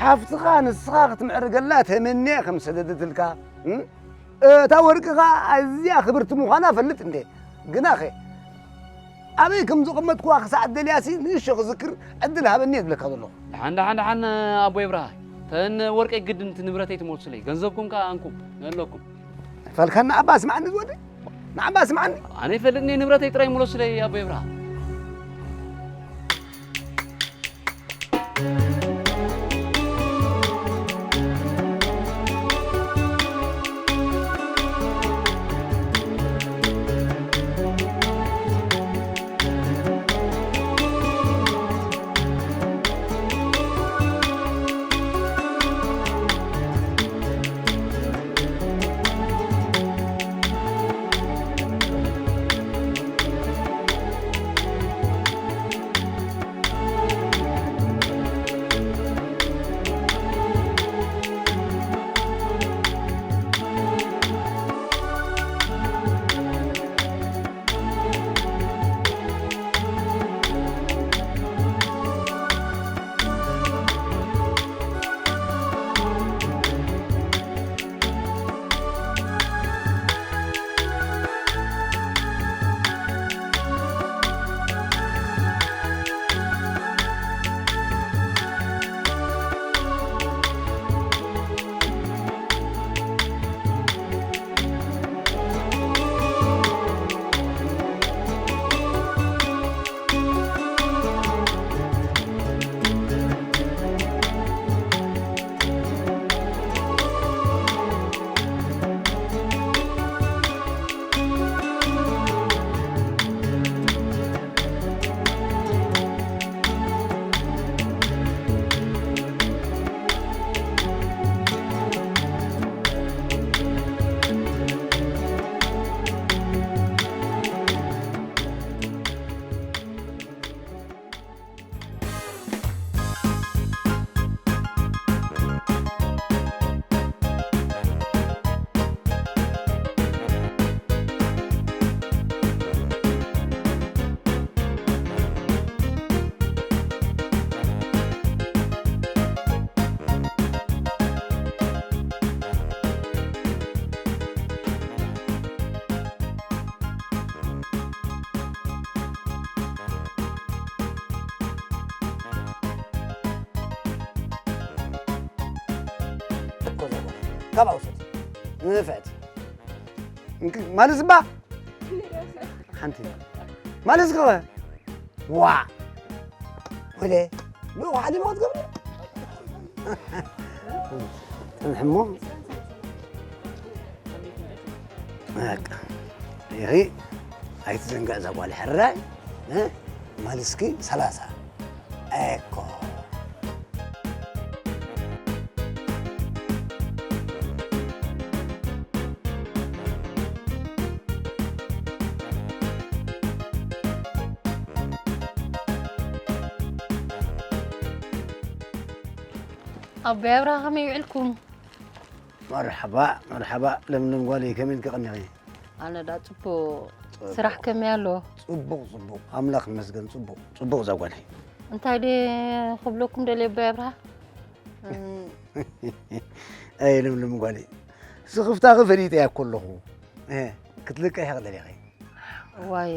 ሓፍትኻ ንስኻ ክትምዕርገላ ተመንየ ከም ሰደደትልካ፣ እም? እታ ወርቂ ኸኣ ኣዝያ ክብርቲ ምዃና እፈልጥ እንዴ። ግናኸ፣ ኣበይ ከም ዘቐመጥኩዋ ክሳዕ ደልያሲ ንእሽቶ ክዝክር ዕድል ሃበኒ እየ ዝብለካ ዘለኹ። ደሓን፣ ደሓን፣ ደሓን፣ ኣቦይ ብርሃ። ተን ወርቀይ ግድን እቲ ንብረተይ ትመልሱለይ። ገንዘብኩም ከኣ ኣንኩም፣ ንእለኩም። ፈልካ ንዓባ ስምዓኒ ዝወደ፣ ንዓባ ስምዓኒ። ኣነ ይፈልጥኒ ንብረተይ ጥራይ ምለሱለይ ኣቦይ ብርሃ። እኮ ዘበለ። ካብ ኣውሰድ። ንፍዕቲ። እንክ-፣ ማለት ዝባ? ሓንቲ። ማለት ዝኸኸ? ዋ። ወለ። ብኡ ሓደ ማለት ገብረ? ጽንሕ እሞ። በቃ። ይኺ ኣይትዘንጋዕ እዛ ጓል ሕራይ። እ? ማልስኪ ሰላሳ። ኤኮ። ኣቦይ ኣብርሃ ከመይ ውዕልኩም? መርሓባ፣ መርሓባ ለምለም ጓለይ፣ ከመይ ኢልኪ ቀኒኺ? ኣነ ዳ ጽቡቕ። ጽቡቕ። ስራሕ ከመይ ኣሎ? ጽቡቕ፣ ጽቡቕ። ኣምላኽ ይመስገን፣ ጽቡቕ፣ ጽቡቕ እዛ ጓለይ። እንታይ ድየ ክብለኩም ደልየ ኣቦይ ኣብርሃ? እም። ኣይ ለምለም ጓለይ፣ ስኽፍታኺ ፈሊጠያ እኮ ኣለኹ። እ፣ ክትልቀሒ ክደልኺ። ዋይ፣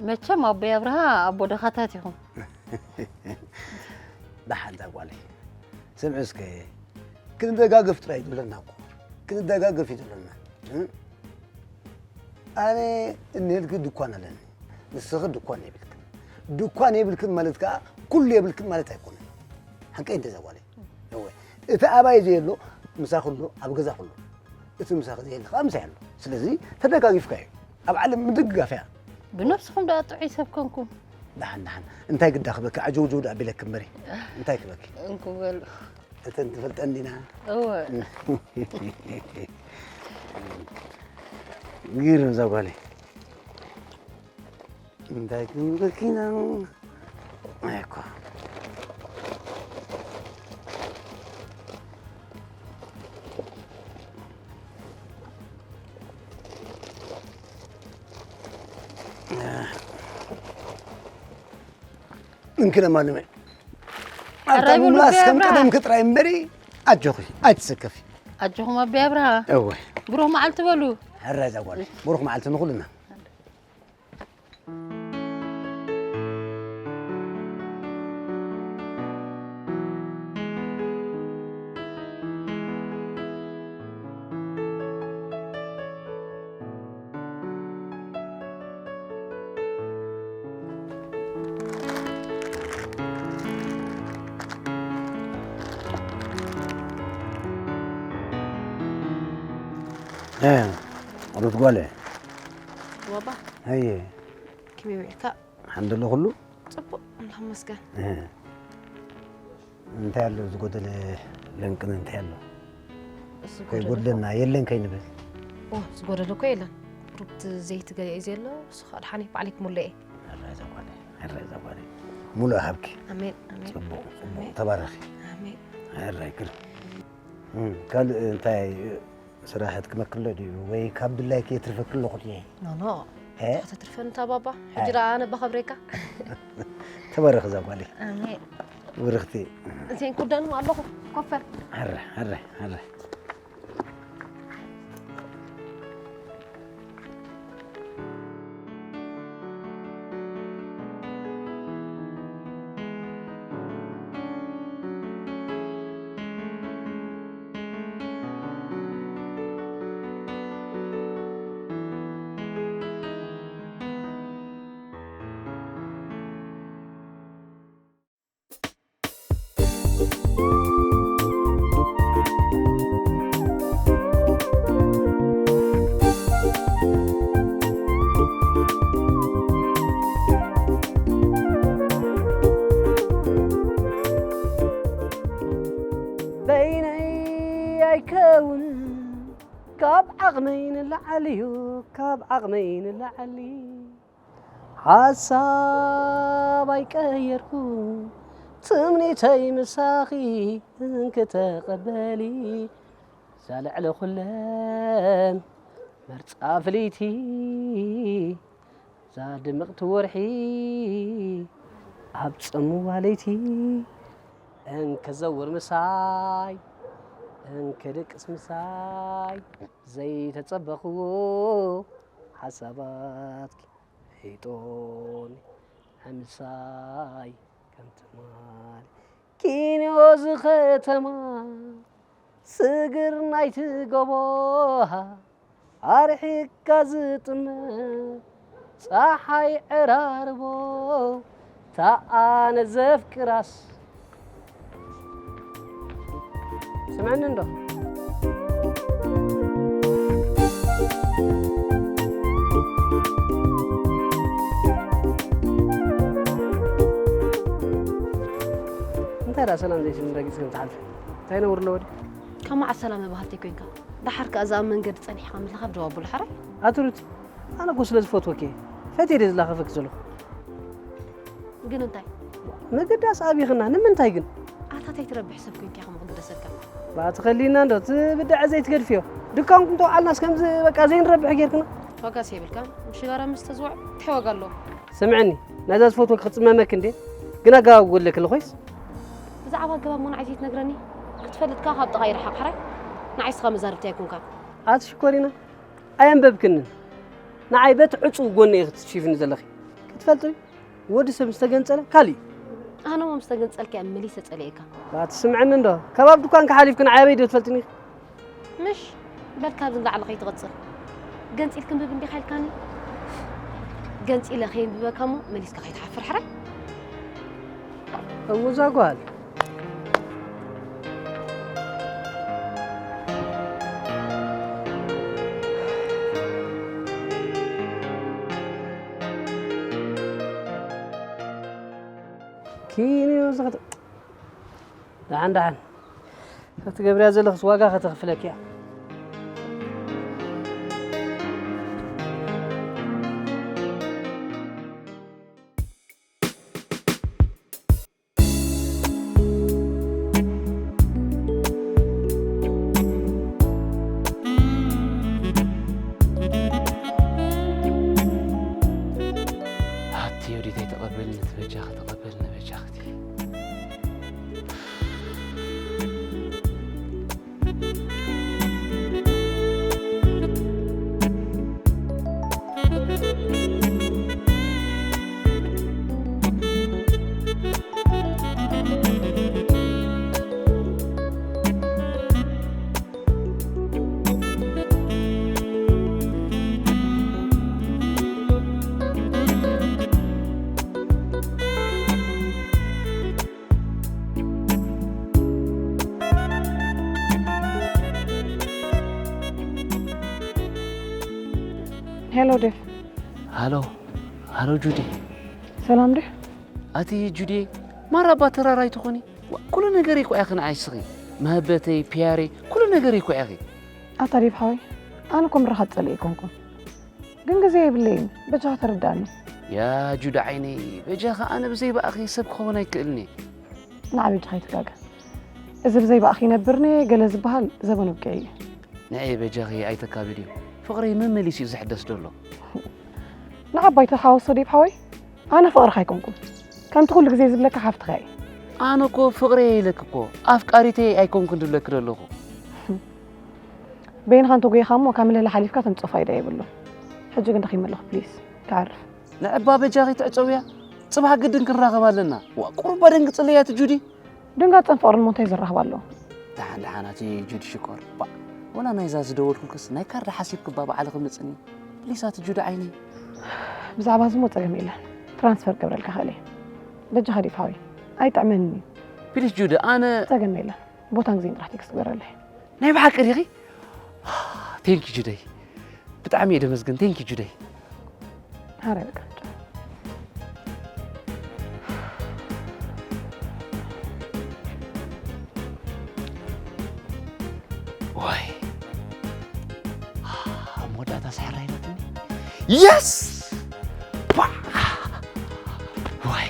መቸም ኣቦይ ኣብርሃ ኣቦ ድኻታት ኢኹም። ደሓን እዛ ጓለይ፣ ስምዒ እስከ፣ ክንደጋገፍ ጥራይ እዩ ዘለና እኮ። ክንደጋገፍ እዩ ዘለና። እ? ኣነ እኒሄልኪ ድኳን ኣለኒ። ንስኺ ድኳን የብልክን። ድኳን የብልክን ማለት ከኣ ኩሉ የብልክን ማለት ኣይኮነን። ሓቀይ እንተ እዛ ጓለይ። እወ። እቲ ኣባይ ዘየሎ ምሳኺ ኣሎ፣ ኣብ ገዛኺ ኣሎ። እቲ ምሳኺ ዘየለ ከኣ ምሳይ ኣሎ። ስለዚ ተደጋጊፍካ እዩ። ኣብ ዓለም ምድግጋፍ እያ። ብነብስኹም ደኣ ጥዑይ ሰብ ኮንኩም። ደሓን፣ ደሓን። እንታይ ግዳ ክበኪ? ዓጀውጀው ደኣ ኣቢለኪ እምበሪ። እንታይ ክበኪ? እንኩ በሉ። እተን ትፈልጠን ዲና? እወ። ግርም እዛ ጓለይ። እንታይ ክንበኪ ኢና? ኣይኮ። እንክነ ማንመ። ኣታ ኣራይ በሉ ምምላስ ከም ብያብራ። ቀደምኪ ጥራይ እምበሪ ኣጆኺ ኣይትሰከፊ። ኣጆኹም ኣቢ ኣብርሃ። እወ ብሩኽ መዓልቲ በሉ። ሕራይ እዛ ጓለይ ብሩኽ መዓልቲ ንኹልና። ሩት ጓለ ዋባ ኣየ ከመይ ውዒልካ? ሓምደሎ ኩሉ ጽቡቕ እንዳመስገን። እንታይ ኣሎ ዝጎደለ ለንቅነ እንታይ ኣሎ እሱ ከይጎድለና የለን ከይንብል ኦ ዝጎደለ እኮ የለን። ሩብቲ ዘይቲ ገለ እዩ ዘሎ እሱ ከዓ ድሓን ባዕለይ ክሙለ እየ። ሕራይ ዘጓነ ሕራይ ዘጓነ ሙሉእ ሃብኪ ኣሜን ኣሜን ጽቡቕ ጽቡቕ ኣሜን። ተባረኺ ኣሜን። ሕራይ ክል ካልእ እንታይ ስራሕት ክመክሎ ድዩ ወይ ካብ ድላይኪ የትርፈኪ ኣለኹ ድየ ኖ ኖ እ? ከተትርፈኒ እታ ባባ ሕጂ ደኣ ኣነ ባኸብረካ ተባረኺ እዛ ጓለይ ኣሜን። ብርኽቲ እዚን ኩዳኑ ኣለኹ ኮፈር ሕረ ሕረ ሕረ በይነይ ኣይከውንን ካብ ዓቕመይ ንላዕሊ እዩ ካብ ዓቕመይ ንላዕሊ ሓሳብ ኣይቀየርኩ ትምኒተይ ምሳኺ እንክተቐበሊ እዛ ልዕሊ ኩለን መርጻ ፍልይቲ እዛ ድምቕቲ ወርሒ ኣብ ጽምዋ ለይቲ እንክዘውር ምሳይ እንክድቅስ ምሳይ ዘይተጸበኽዎ ሓሳባትኪ ሒጦኒ ኣምሳይ ከም ትማል ኪንዮ ዝኸተማ ስግር ናይቲ ጎቦ ኣርሒቅካ ዝጥመ ጸሓይ ዕራርቦ ተኣነ ዘፍቅራስ ስምዐኒ እንዶ እንታይ ደኣ ሰላም ዘይትብልኒ ረጊጽ ከም ትሓልፊ እንታይ ነውሪ ኣለዎ ድዩ? ካብ መዓስ ሰላም መባህልተይ ኮንካ? ደሓር ከኣ እዛ ኣብ መንገዲ ጸኒሕካ ምልኻፍ ደው ኣብሎ ሓራይ? ኣትሩት ኣነ እኮ ስለ ዝፈትወኪ እየ ፈትየ ድየ ዝላኸፈኪ ዘለኹ። ግን እንታይ? መገዳስ ኣቢኽና ንምንታይ ግን? ኣታ እንታይ ትረብሕ ሰብ ኮንካ ኢኻ መቕደሰካ? ባቲ ከሊና እንዶ እቲ ብዳዐ ዘይትገድፍዮ ድኳንኩም ተውዓልናስ ከምዚ በቃ ዘይንረብሕ ጌርክና። ዋጋስ የብልካን ምሽጋራ ምስ ተዝውዕ እንታይ ዋጋ ኣለዎ? ስምዕኒ ናይዛ ዝፈትወኪ ክጽመመኪ እንዴ ግን ኣገባብ ይጎድለኪ ኣሎ ኮይስ ብዛዕባ ኣገባብ እሞ ንዓይ ዘይትነግረኒ? ክትፈልጥ ከኣ ካብ ጥቓይ ርሓቕ ሕራይ። ንዓይ እስኻ መዛርብቲ ኣይኮንካን። ኣቲ ሽኮሪና ኣየንበብክንን። ንዓይ በቲ ዕጹው ጎኒ ኢኺ ትሽፍኒ ዘለኺ። ክትፈልጢ ወዲ ሰብ ምስ ተገንጸለ ካልእ እዩ። ኣነ እሞ ምስ ተገንጸልካ እየ መሊሰ ጸሊኤካ። ኣቲ ስምዕኒ እንዶ። ከባቢ ድኳንኪ ሓሊፍኪ ንዓይ ኣበይ ዶ ትፈልጥኒ ኢኺ? ምሽ በል ካብዚ ንላዕሊ ከይትቕጽል። ገንጺል ክንብብ እንዲኻ ኢልካኒ? ገንጺለ ከየንብበካ እሞ መሊስካ ከይትሓፍር ሕራይ። እውዛ ጓል። ኪንዮ ዝኸተ ደሓን ደሓን ክትገብርያ ዘለኽስ ዋጋ ከተኽፍለኪ እያ። ኣቲ ወዲተይ ተቐበልኒ እቲ በጃኺ ተቐበልኒ በጃኽቲ ሄሎ ዴፍ። ሃሎ፣ ሃሎ ጁዲ። ሰላም ዴፍ። ኣቲ ጁዲ፣ ማራ ባተራራይ ትኾኒ? ዋ፣ ኩሉ ነገረይ እኮ ኢኺ ንዓይ እስኺ። መህበተይ፣ ፒያረይ፣ ኩሉ ነገረይ እኮ ኢኺ። ኣታ ዴፍ ሓወይ፣ ኣነ እኮ ምርኻት ጸሊእ ኣይኮንኩን። ግን ግዜ የብለይን፣ በጃኻ ተረዳእኒ። ያ ጁዲ ዓይነይ፣ በጃኻ ኣነ ብዘይ ብኣኺ ሰብ ክኸውን ኣይክእልኒ። ንዓ በጃኻ ኣይትጋገ። እዚ ብዘይ ብኣኺ ይነብርኒ ገለ ዝበሃል ዘበኑ ኣብቂዑ እዩ። ንዒ በጃኺ ኣይተካብድዮ። ፍቕረይ መመሊሱ እዩ ዝሕደስ ዘሎ። ንዓባይ ተሓወሶ ዴፍ ሓወይ፣ ኣነ ፍቕርኻ ኣይኮንኩን። ከምቲ ኩሉ ግዜ ዝብለካ ሓፍትኻ እየ። ኣነ እኮ ፍቕረይ ኢለኪ እኮ ኣፍቃሪተይ ኣይኮንኩን ዝብለኪ ዘለኹ። በይንኻ እንተጎይኻ እሞ ካብ ምህለላ ሓሊፍካ ተምጽኦ ፋይዳ የብሉን። ሕጂ ግን ደኺመ ኣለኹ ፕሊስ ክዓርፍ። ንዕባ በጃኺ ትዕጸውያ? ጽባሕ ግድን ክንራኸብ ኣለና። ዋ ቁሩብ ኣደንግጽለይ ኣቲ ጁዲ። ድንጋጸን ፍቕርን እሞ እንታይ ዘራኽብ ኣለዎ? ደሓን ደሓን ኣቲ ጁዲ ሽኮር። ባ ወላ ናይዛ ዝደወልኩልክስ ናይ ካርድ ሓሲብኪ እባ ባዕልኺ ምጽኒ። ፕሊስ ኣቲ ጁዲ ዓይነይ። ብዛዕባ እዚ እሞ ጸገም የለን። ትራንስፈር ክገብረልካ እኽእል እየ። በጃኻ ዴፍ ሓወይ ኣይጥዕመንን እዩ። ፕሊስ ጁዲ ኣነ ጸገም የለን። ቦታን ግዜን ጥራሕ ቴክስት ግበረለይ። ናይ ብሓቂ ዲኺ? ቴንኪ ዩ ጁደይ። ብጣዕሚ እየ ደመስግን። ቴንኪ ዩ ጁደይ። ሓራይ በቃ። ዋይ ኣብ መወዳእታ ስሕር ኣይነትኒ። የስ! ዋይ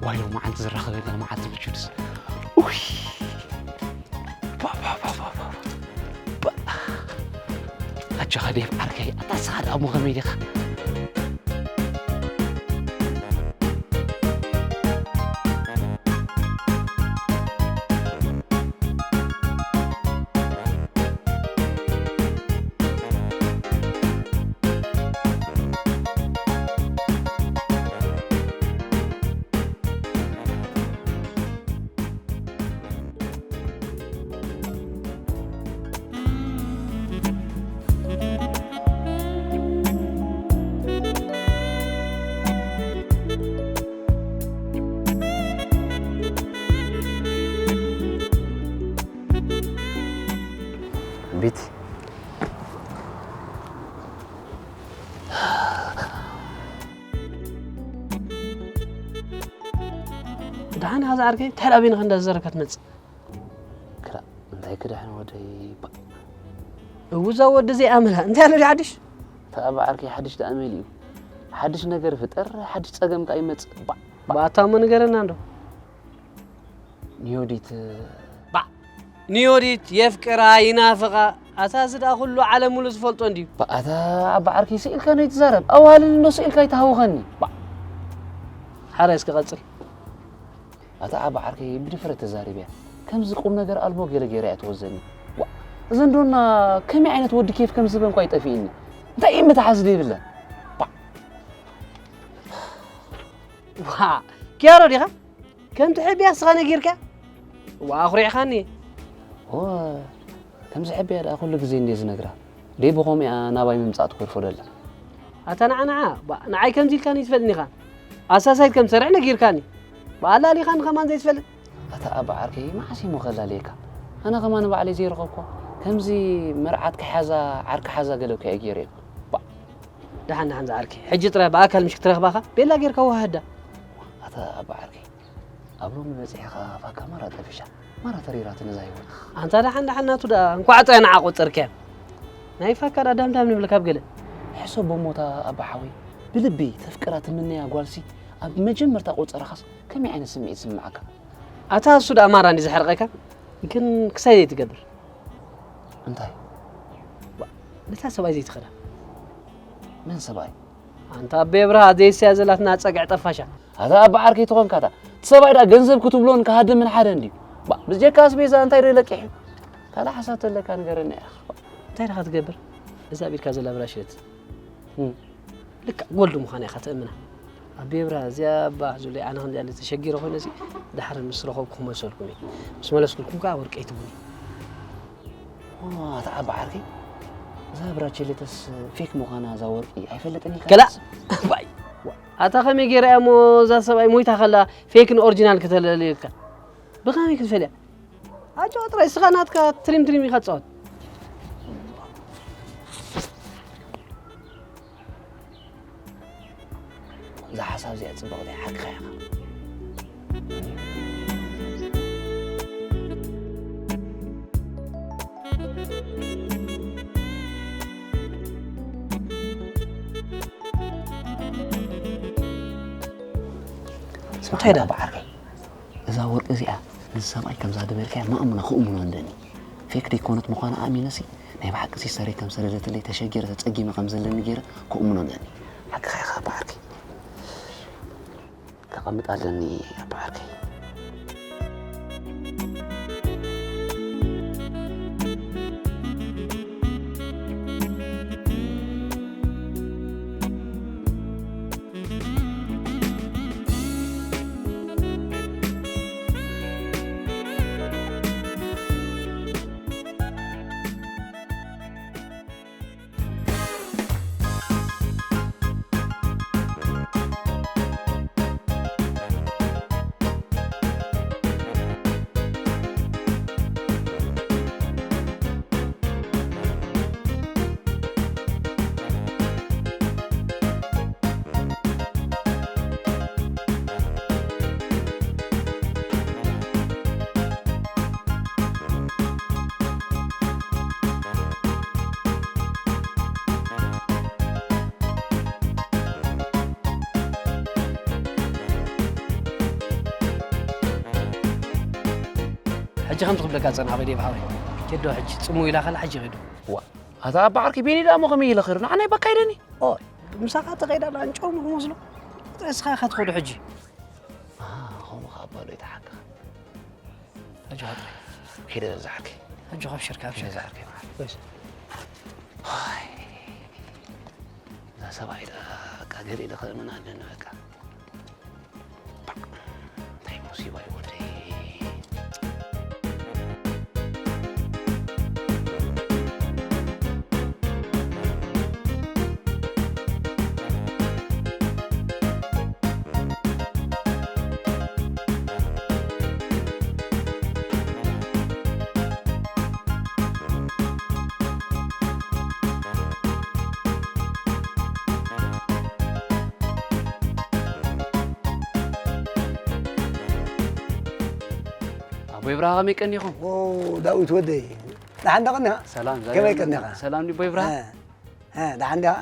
ዋይ ሎማዓንቲ ዝራኸበና መዓልቲ ብጁድስ። ኡይ ኣጆኻ ዴቭ ዓርከይ፣ ኣታ ንስኻ ደኣ እሞ ከመይ ዲኻ? ቤቲ ደሓን ሓዛ ዓርከይ እንታይ ደኣ በይንኻ እንዳዘረካ ትመጽእ? ክላ እንታይ ክድሕን ወደይ ባ እውዛ ወዲ እዚኣ መላ እንታይ ኣሎ ድዩ ሓድሽ? ተኣባ ዓርከይ ሓድሽ ደኣ መሊኡ ሓድሽ ነገር ፍጠር ሓድሽ ጸገም ከኣ ይመጽእ ባ ባታ እሞ ንገረና እንዶ ንዮዲት ባ ንዮዲት የፍቅራ ይናፍቓ ኣታ እዚ ደኣ ኩሉ ዓለም ሙሉ ዝፈልጦ እንድዩ ኣታ ኣባ ዓርከይ ስኢልካ ነይትዛረብ ኣዋልል እንዶ ስኢልካ ይትሃውኸኒ ባ ሓራይ እስኪ ቀጽል ኣታ ዓቢ ዓርከይ ብድፍረት ተዛሪበያ ከምዚ ቁም ነገር ኣልቦ ገለ ገይራ እያ ትወዘኒ ዋእ እዘን ዶና ከመይ ዓይነት ወዲ ኬፍ ከም ዝህበን እኳ ይጠፊእኒ እንታይ እዩ ምትሓዝ ዘይብለን ባዕ ዋ ኪያሮ ዲኻ ከምቲ ሕቢያ ስኻ ነጊርካ ዋ ኣኹሪዕኻኒ ኦ ከምዚ ሕቢያ ደኣ ኩሉ ግዜ እንድየ ዝነግራ ደይ ብኸምኡ እያ ናባይ ምምጻእ ትኮርፎ ደላ ኣታ ንዓ ንዓ ንዓይ ከምዚ ኢልካኒ ትፈልጥኒ ኢኻ ኣሳሳይት ከም ትሰርሕ ነጊርካኒ ብኣላሊኻኒ ከማን ዘይትፈልጥ ኣታ ኣባ ዓርከይ መዓስ እሞ ከላልየካ ኣነ ከማን ባዕለይ ዘይረኸብኳ ከምዚ መርዓት ክሓዛ ዓርኪ ሓዛ ገለ እኮ እየ ገይረዮ ባዕ ደሓን ደሓን ዝዓርከይ ሕጂ ጥራይ ብኣካል ምሽ ክትረኽባኻ ቤላ ጌርካ ወሃዳ ኣታ ኣባ ዓርከይ ኣብ ሎሚ በጺሕኻ ፋካ ማራ ጠፊሻ ማራ ተሪራትኒ እዛ ህይወት። ኣንታ ደሓን ደሓን ናቱ ደኣ እንኳዕ ጥራይ ንዓ ቆጸርካያ። ናይ ፋካ ደኣ ዳምዳም ንብለካ ኣብ ገለ። ሕሰቦ እሞ እታ ኣባ ሓወይ ብልቢ ተፍቅራ ትምነያ ጓልሲ ኣብ መጀመርታ ቆጸራኻስ ከመይ ዓይነት ስምዒት ይስምዓካ? ኣታ እሱ ደኣ ማራ እንድዩ ዘሕርቐካ ግን ክሳይ ዘይትገብር። እንታይ? ነታ ሰብኣይ ዘይትኸዳ። መን ሰብኣይ? ኣንታ ኣቤ ብርሃ ዘይስያ ዘላትና ጸግዒ ጠፋሻ። ኣታ ኣባ ዓርከይ ተኾንካ እታ እቲ ሰብኣይ ደኣ ገንዘብ ክትብሎን ክሃድምን ሓደ እንድዩ። ባ ብጀካ ኣስቤዛ እንታይ ዶ ለቂሑ? ካልእ ሓሳብ ተለካ ንገረኒ ኢኻ። እንታይ ዲኻ ትገብር? እዛ ኣብ ኢድካ ዘላ ብራሽለት እም። ልክዕ ጎልድ ምዃና ኢኻ ተእምና። ኣቤ ብርሃ እዚኣ ባህ ዙለይ ኣነ ከምዚኣ ተሸጊረ ኮይነ እዚ ድሓር ምስ ረኸብኩ ክመልሰልኩም እየ። ምስ መለስኩልኩም ከኣ ወርቀይ ትቡኒ። ኣታ ዓቢ ዓርከይ እዛ ብራቸሌተስ ፌክ ምዃና እዛ ወርቂ ኣይፈለጥን ኢልካ ገላ ትሓስብ? ባይ ኣታ ከመይ ገይራ እያ እሞ እዛ ሰብኣይ ሞይታ ከላ ፌክን ኦሪጂናል ከተለልየካ ብኸመይ ክትፈልያ ኣጆ ጥራይ እስኻ ናትካ ትሪም ትሪም ኢኻ ትጻወት። እዛ ሓሳብ እዚኣ ጽብቕቲ ሓቅኻ ኢኻ። ስማዕ እንታይ ደኣ? በዓርከይ፣ እዛ ወርቂ እዚኣ ነዚ ሰብኣይ ከምዛ ዝበልካያ ማእምና ክእምኖ ኣለኒ። ፌክ ደይኮነት ምዃና ኣሚነሲ ናይ ብሓቂ ሲስተረይ ከም ሰደደትለይ ተሸጊረ ተጸጊመ ከም ዘለኒ ገይረ ክእምኖ ኣለኒ። ሓቅኻ ኢኻ በዓርከይ። ከቐምጥ ኣለኒ ኣባ ዓርከይ። ሕጂ ከምዚ ክብለካ ዝጸናሕኩ ዴቭ ሓወይ፣ ኬዶ ሕጂ ጽምው ኢላ ከላ ሕጂ ኸይዱ። ዋ፣ ኣታ ኣባ ዓርኪ ቢኒ ደኣ እሞ ከመይ ኢለ ኸይዱ? ንዓናይ በካ ኢለኒ። ኦ፣ ምሳኻ ተኸይዳ ደኣ እንጨው ክመስሎ። እስኻ ኢኻ ትኸዶ ሕጂ። ኣ፣ ኸምኡ ኸኣ ኣባሉ ይተሓካ። ኣጆኻ ጥራይ። ኪደ በዛ ዓርከይ። ኣጆኻ ኣብሽርካ፣ ኣብሽርካ። በዛ ዓርከይ ማለት። ወይስ? ዋይ፣ እዛ ሰብኣይ ደኣ በቃ ገለ ኢለ ኸእምና ኣለኒ በቃ። እንታይ ሙሲባ እዩ ወደይ። ኣቦይ ብርሃ ከመይ ቀኒኹም? ኦ፣ ዳዊት ወደይ፣ ደሓን ዶ ቀኒኻ? ሰላም፣ ከመይ ቀኒኻ? ሰላም ድዩ ኣቦይ ብርሃ? እ፣ እ፣ ደሓን ዲኻ?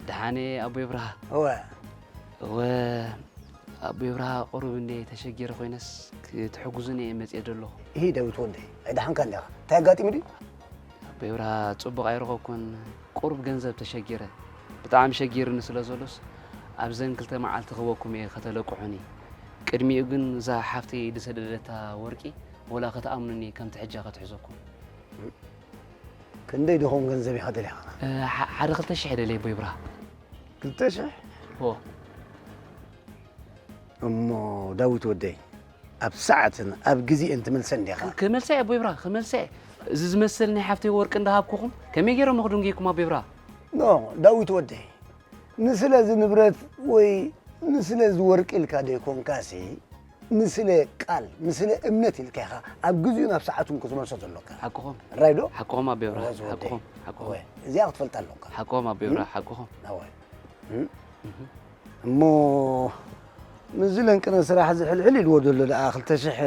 ደሓን እየ ኣቦይ ብርሃ። እወ። እወ፣ ኣቦይ ብርሃ ቁሩብ እንደ ተሸጊረ ኮይነስ ክትሕግዙኒ እየ መጽየ ዘለኹ። እሂ ዳዊት ወደይ፣ ኣይደሓንካን ዲኻ? እንታይ ኣጋጢሙ ድዩ? ኣቦይ ብርሃ ጽቡቕ ኣይረኸብኩን፣ ቁሩብ ገንዘብ ተሸጊረ። ብጣዕሚ ሸጊርኒ ስለ ዘሎስ ኣብዘን ክልተ መዓልቲ ክህበኩም እየ ከተለቅሑኒ። ቅድሚኡ ግን እዛ ሓፍተይ ዝሰደደታ ወርቂ ወላ ክትኣምኑኒ ከምቲ ሕጂ ከትሕዘኩም። ክንደይ ድኾን ገንዘብ ኢኻ ደሊኻ? እ፣ ሓ-፣ ሓደ ክልተ ሽሕ ደልየ ኣቦይ ብርሃ። ክልተ ሽሕ? እዎ። እሞ ዳዊት ወደይ፣ ኣብ ሰዓትን ኣብ ግዜን ትመልሰን ዲኻ? ክ-፣ ክመልሳ እየ ኣቦይ ብርሃ፣ ክመልሳ እየ። እዚ ዝመስል ናይ ሓፍተይ ወርቂ እንዳሃብኩኹም ከመይ ገይረ እሞ ክድንጉየኩም ኣቦይ ብርሃ? ኖ፣ ዳዊት ወደይ፣ ንስለ እዚ ንብረት ወይ ንስለ እዚ ወርቂ ኢልካ ደይኮንካሲ፣ ንስለ ቃል፣ ንስለ እምነት ኢልካ ኢኻ ኣብ ግዜኡን ኣብ ሰዓቱን ክትመልሶ ዘሎካ። ሓቅኹም። ራይ ዶ? ሓቅኹም ኣቦይ ብርሃ፣ እወ፣ ዝወደይ። ሓቅኹም፣ ሓቅኹም። እወ፣ እዚኣ ክትፈልጣ ኣሎካ። ሓቅኹም ኣቦይ ብርሃ፣ እም? ሓቅኹም። እወ። እም? እም። እሞ ምስዚ ለንቅነ ስራሕ እዚ ሕልሕል ኢልዎ ዘሎ ደኣ ክልተ ሽሕ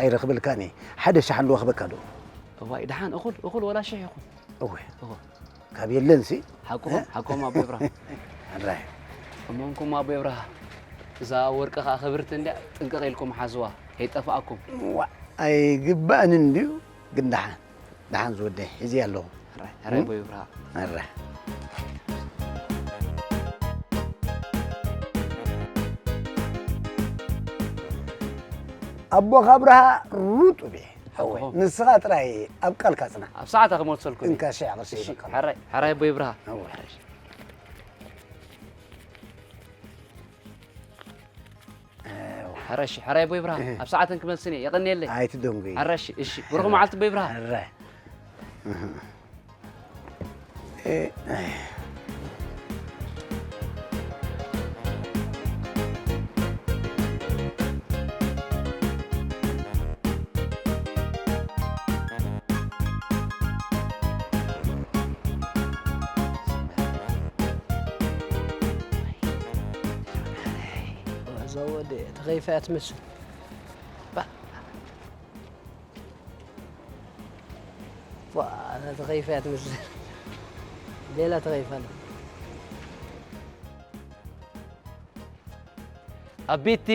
ኣይረኽበልካን እየ። ሓደ ሽሕ ኣለዎ ክበካ ዶ? እዋይ፣ ደሓን እኹል፣ እኹል ወላ ሽሕ ይኹን። እወ። እኹል። ካብ የለንሲ? ሓቅኹም፣ እ? ሓቅኹም ኣቦይ ብርሃ። ሕራይ። እሞ እንኩም ኣቦይ ብርሃ፣ እዛ ወርቂ ኸኣ ክብርቲ እንድያ፣ ጥንቅቕ ኢልኩም ሓዝዋ፣ ከይጠፍኣኩም። ዋ፣ ኣይግባእን እንድዩ፣ ግን ደሓን። ደሓን ዝወደይ፣ ሒዘያ ኣለኹ። ሕራይ፣ ሕራይ እም? ኣቦይ ብርሃ። ሕራይ። ኣቦኻ ኣብርሃ ርጡብ እየ። ሓወይ፣ ኣቦ። ንስኻ ጥራይ ኣብ ቃልካ ጽናዕ። ኣብ ሰዓታ ክመልሰልኩም እየ። እንካ ሽሕ ቅርሺ እሺ፣ ይበቃ። ሕራይ፣ ሕራይ ኣቦይ ብርሃ። ኣወ። ሕራይ። ሕራይ እሺ፣ ሕራይ ኣቦይ ብርሃ፣ እህ። ኣብ ሰዓተን ክመልስን እየ፣ የቐንየለይ። ኣይትደንጉይ። ሕራይ እሺ፣ እሺ፣ ብሩኽ መዓልቲ ኣቦይ ብርሃ። ሕራይ። እህ። እ፣ ወዲ ተኸይፋ እያ ትመስል። ባ- ዋ፣ ተኸይፋ እያ ትመስል። ሌላ ተኸይፋ ኣላ። ኣቢቲ!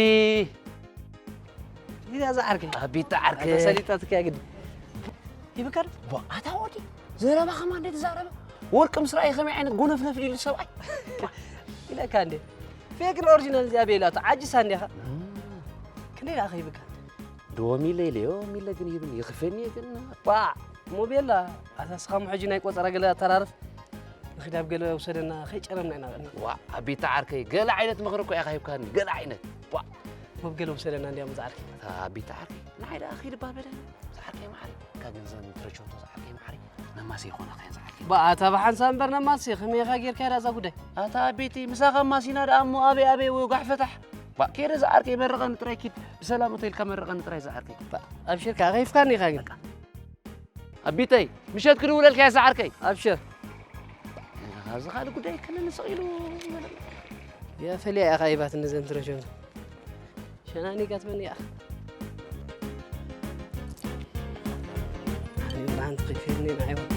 ዲዳ ዝዓርከይ? ኣቢቲ ዓርከይ! ኣታ ሰሊጣትካ ግዲ። ይብከር? ዋ፣ ኣታ ወዲ፣ ዘረባ ከማን እንዴት ዛረበ? ወርቂ ምስ ረኣየ ከመይ ዓይነት ጎነፍነፍ ኢሉ ሰብኣይ? ኢለካ እንዴ? ፌክን ኦሪጂናል እዚኣ ቤላ፣ ተዓጂሳ እንዴኻ? ክንደይ ደኣ ከይብካ? ድዎ ሚለ ኢለዮ፣ ሚለ ግን ይብን ይኽፈኒ ግን። ዋ፣ ሞቤላ፣ ኣታ ስኻ እሞ ሕጂ ናይ ቆጸራ ገለ ኣተራርፍ። ንኺድ ኣብ ገለ ውሰደና፣ ከይጨረምና ኢና ቀና። ዋ፣ ኣቢቲ ዓርከይ፣ ገለ ዓይነት ምኽሪ እኮ ኢኻ ሂብካኒ፣ ገለ ዓይነት። ዋ። ሞብ ገለ ውሰደና እንዲያ መዝዓርከይ። ኣታ ኣቢቲ ዓርከይ፣ ንዓይ ደኣ ኺድ እባ በለኒ። ዝዓርከይ መዓረይ፣ ካብ ገንዘብ ንትረቸቶ ዝዓርከይ መዓረይ። ነማሲ ይኾና ኸይን ዝዓርከይ። ባ፣ ኣታ ብሓንሳብ እምበር ነማሲ፣ ከመይ ኢኻ ጌርካ እዛ ጉዳይ? ኣታ ኣቢቲ፣ ምሳኻ ማሲና ደኣ እሞ ኣበይ ኣበይ ወጓሕ ፈታሕ። ባ፣ ከይደ ዝዓርከይ መርቐኒ ጥራይ ኪድ፣ ብሰላም እቶ ኢልካ መርቐኒ ጥራይ ዝዓርከይ። ባ፣ ኣብሽርካ፣ ኸይፍካኒ ኢኻ ግን። በቃ። ኣቢተይ፣ ምሸት ክድውለልካ እየ ዝዓርከይ። ኣብሽር። ኣብዚ ካልእ ጉዳይ ክልል ስቕ ኢሉ። የፈልያ ኢኻ ይባት እነዘን ትረሸኑ። ሸናኒጋት መን ኢኻ? ኣነ ብርሃን ተኸፊልኒ ንዓይ እውን።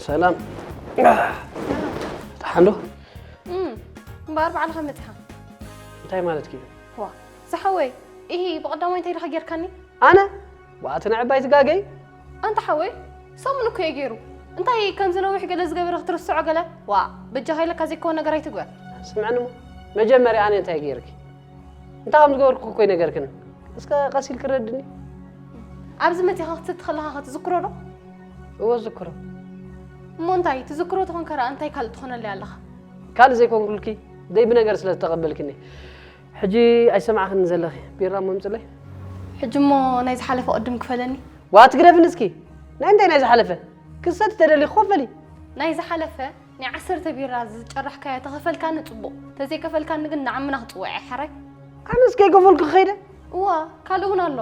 ሰላም። ደሓን ዶ? እም፣ እምበኣር ባዕልኻ መጺኻ። እንታይ ማለትኪ እዩ? ዋ፣ ዝሓወይ፣ ኢሂ፣ ብቐዳማይ እንታይ ኢልካ ጌርካኒ? ኣነ? ዋ፣ እቲ ንዕባይ ትጋገይ? ኣንታ ሓወይ፣ ሰሙን እኮ እዩ ገይሩ። እንታይ ከምዚ ነዊሕ ገለ ዝገበረ ክትርስዖ ገለ? ዋ፣ በጃኻ ኢለካ ዘይከውን ነገር ኣይትግበር። ስምዕኒ እሞ፣ መጀመርያ ኣነ እንታይ ገይርኪ? እንታይ ከም ዝገበርኩ እኮ ኣይነገርክን። እስከ ቀስ ኢልኪ ረድኒ። ኣብዚ መጺኻ ክትሰቲ ከለኻ ከ ትዝክሮ ዶ? እወ፣ ዝክሮ። እሞ እንታይ፣ ትዝክሮ ተኾንካ ደኣ እንታይ ካልእ ትኾነለይ ኣለኻ? ካልእ ዘይኮንኩልኪ፣ ደይ ብነገር ስለ ዝተቐበልክኒ። ሕጂ ኣይሰማዕክን ዘለኺ። ቢራ እሞ ምጽለይ። ሕጂ እሞ ናይ ዝሓለፈ ቅድም ክፈለኒ። ዋ፣ ትግረፍኒ እስኪ። ናይ እንታይ ናይ ዝሓለፈ? ክሰቲ ተደሊኺ ኮፈሊ። ናይ ዝሓለፈ ናይ ዓሰርተ ቢራ ዝጨራሕካዮ ተኸፈልካኒ ጽቡቕ። ተዘይከፈልካኒ ግን ንዓምና ክጽውዕ እየ፣ ሓራይ። ኣነስ ከይከፈልኩ ክኸይደ? እዋ፣ ካልእ እውን ኣሎ።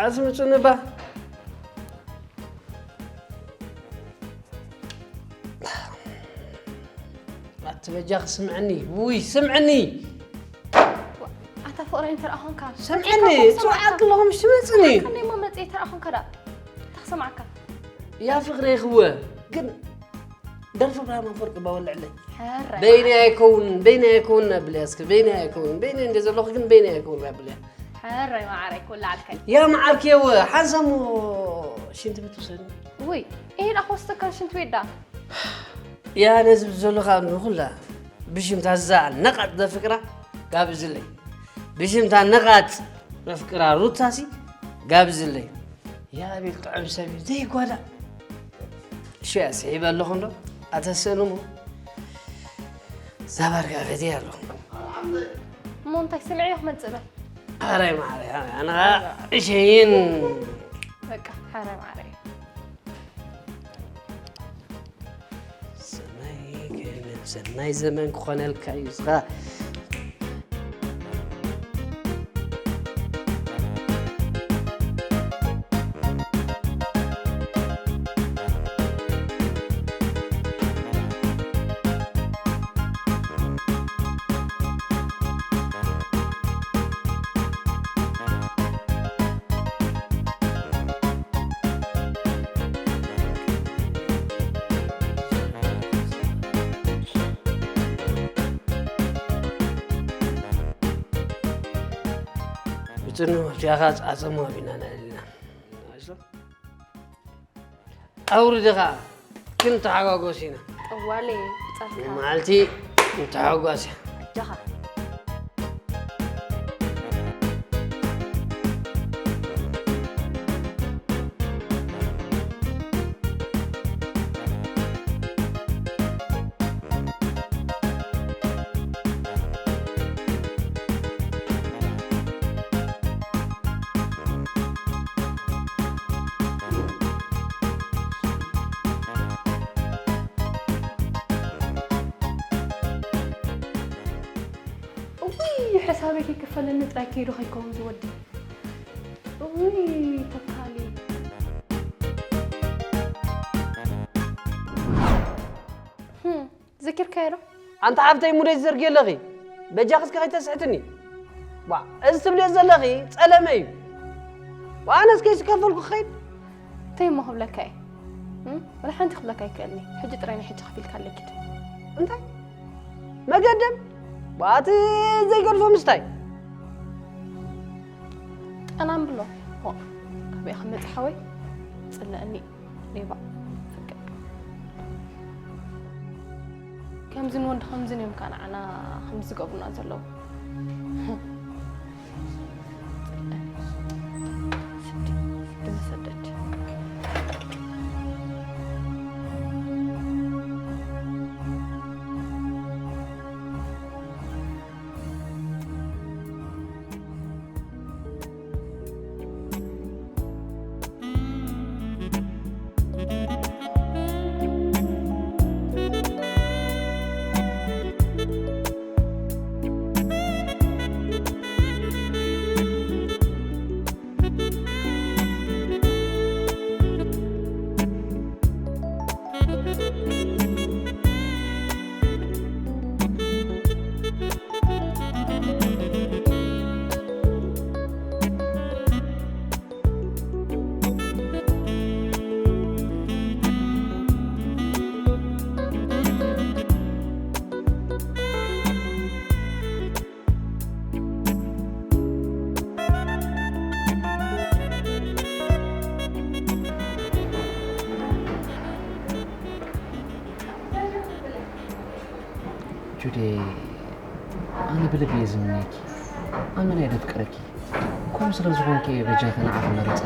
ኣስምጹኒ እባ። ኣቲ በጃኺ ስምዕኒ፣ ውይ ስምዕኒ። ኣታ ፍቕረይ እንተ ደኣ ኾንካ፣ ስምዕኒ፣ መጺእካ እኮ ክሰምዓካ። ጽውዓኪ ኣለኹ፣ ምሽ ትመጽኒ። ከመይ እሞ መጺኤ እንተ ደኣ ኾንካ ደኣ፣ እንታይ ክሰምዓካ? ያ ፍቕረይ ክወ፣ ግን ደርፊ ብርሃን ኣፈወርቂ እባ ወልዕለይ። ሕራይ በይነይ መዓረይ። ኣይከውንን፣ በይነይ ኣይከውንን ኣብልያ እስከ፣ በይነይ ኣይከውንን፣ በይነይ እንደ ዘለኹ ግን በይነይ ኣይከውንን ኣብልያ። ሕራይ መዓረይ፣ ክውልዓልካ እዩ። ያ መዓርከይ እወ፣ ሓንሳብ እሞ ሽንቲ ቤት ውሰድኒ። ውይ፣ ይሄ ደኣ ክወስደካ ሽንቲ ቤት ደኣ። ያ ነዚ ዘለኻ ንኹላ ብሽምታ እዛ ነቓጥ ዘፍቅራ ጋብዝለይ። ብሽምታ ነቓጥ ዘፍቅራ ሩታሲ ጋብዝለይ። ያ ኣቤል ጥዑም ሰብ እዩ፣ ዘይጓዳእ። ሽያ ስሒበ ኣለኹ እንዶ፣ ኣተስእንሞ። እዛ ባርጋ ፈትየ ኣለኹ። እሞ እንታይ ስምዒ ኢኹ መጽእ በል? ኣራይ መዓረይ፣ ኣነ ኸዓ እሸይን። በቃ፣ ሓራይ መዓረይ። ሰናይ ገበን፣ ሰናይ ዘመን ክኾነልካ እዩ። እስኻ ብጽኑ ኣብቲኣኻ ጻጸሙ ኣቢና ንዕልና። ኣውርድ ኸዓ። ክንተሓጓጎስ ኢና። ጠዋለ ብጻልካ መዓልቲ ንተሓጓስ። ኣጆኻ። እውይ ሕሳበይ ከይከፈለኒ ጥራይ ከይዱ ከይከውን ዝወዲ። እውይ ተካሊ። ህም፣ ዘኪርካዮ ዶ? ኣንታ ሓፍተይ ሙደይ ትዘርጊ ኣለኺ። በጃኺ እስከ ከይተስሕትኒ። ዋ፣ እዚ ትብልዮ ዘለኺ ጸለመ እዩ። ዋ፣ ኣነስ ከይስከፈልኩ ክኸይድ። እንታይ እሞ ክብለካ እየ? እም? ወላ ሓንቲ ክብለካ ኣይክእልኒ። ሕጂ ጥራይ ናይ ሕጂ ከፊልካ ኣለኪድ። እንታይ? መገደም? ዋ፣ እቲ ዘይገድፎ ምስታይ። ጠናም ብሎ። ዋ፣ ካበይ ከም መጽሓወይ? ጽለእኒ። ሌባ። ከምዝን ወዲ ከምዝን እዮም ከዓ ንዓና ከምዚ ዝገብሩና ዘለዉ። ስዲ፣ ስዲ መሰደድ። ጁዴ፣ ኣነ ብልቢ እየ ዝምነየኪ። ኣመና እየ ዘፍቅረኪ። ከምኡ ስለ ዝኾንኪ እየ በጃኺ ንዓኺ መሪጸ።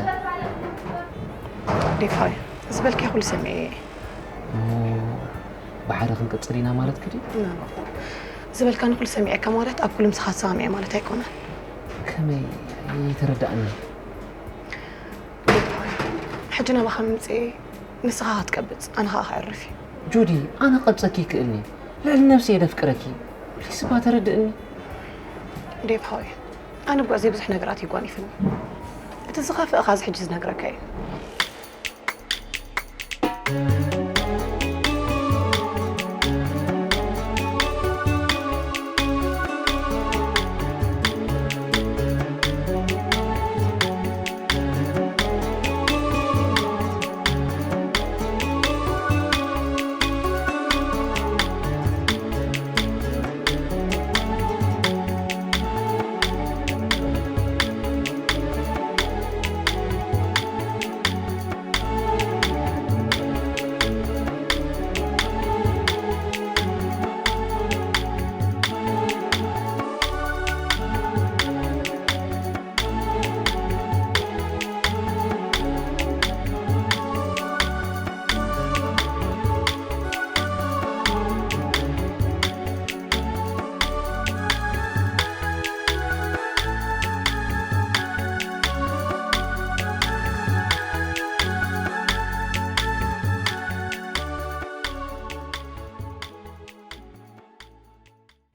ዴፋይ፣ ዝበልካዮ ኩሉ ሰሚዐ እየ። እሞ ብሓደ ክንቅጽል ኢና ማለትኪ ድዩ? ዝበልካኒ ኩሉ ሰሚዐካ ማለት ኣብ ኩሉ ምሳኻ ዝሰማምዐ ማለት ኣይኮነን። ከመይ? ኣይተረዳእንን። ሕጂ ናባኻ ምምፅኤ ንስኻ ክትቀብፅ ኣነ ኸዓ ክዕርፍ እዩ። ጁዲ፣ ኣነ ክቐብፀኪ ይክእልኒ። ልዕሊ ነብሰይ እየ ዘፍቅረኪ። ፕሊስ እባ ተረድእኒ። ዴቭ ሓወይ፣ ኣነ ብጉዕዘይ ብዙሕ ነገራት እዩ ጓኒፍኒ። እቲ ዝኸፍእኻ እዚ ሕጂ ዝነግረካ እዩ።